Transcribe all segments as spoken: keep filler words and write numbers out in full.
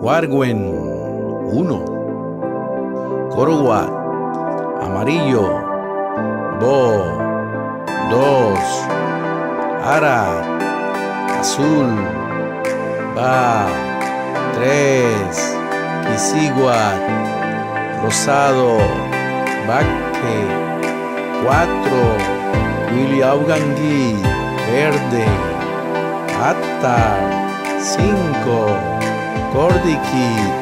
Warwen, uno. Koruat, amarillo, bo, dos. Arat, azul, ba, tres. Kisiguat, rosado, bakke, cuatro. Wiliaugangit, verde, atar, cinco. Kordikit,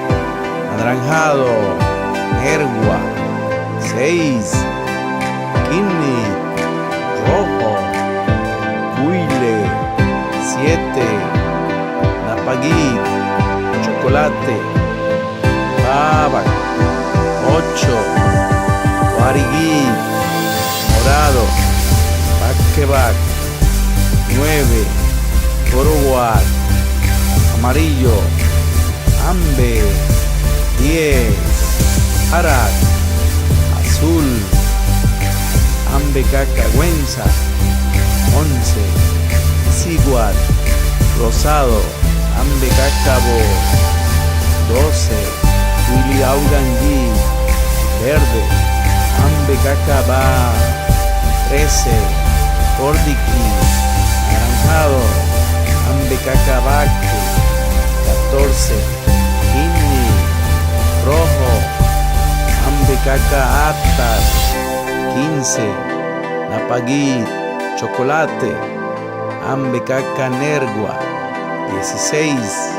anaranjado, nerwa, seis. Kinnit, rojo, kuile, siete. Napagit, chocolate, babak, ocho. Warigit, morado, bakkebak, nueve. Koruat, amarillo, ambe, diez. Arat, azul, ambekaka wensa, once. Kisiguat, rosado, ambekaka bo, doce. Wiliaugangit, verde, ambekaka ba, trece. Kordikit, anaranjado, ambekaka bakke, catorce. Kinnit, rojo, ambekaka atar, quince. Napagit, chocolate, ambekaka nerwa, dieciséis.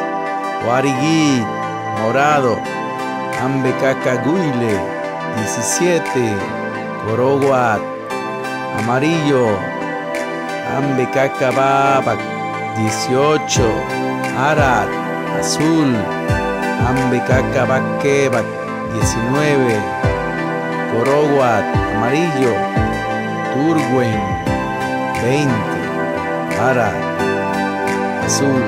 Warigit, morado, ambekaka kuile, diecisiete. Koruat, amarillo, ambekaka babak, dieciocho. Arat, azul, ambekaka bakkebak, diecinueve. Koruat, amarillo, turwen, veinte. Arat, azul,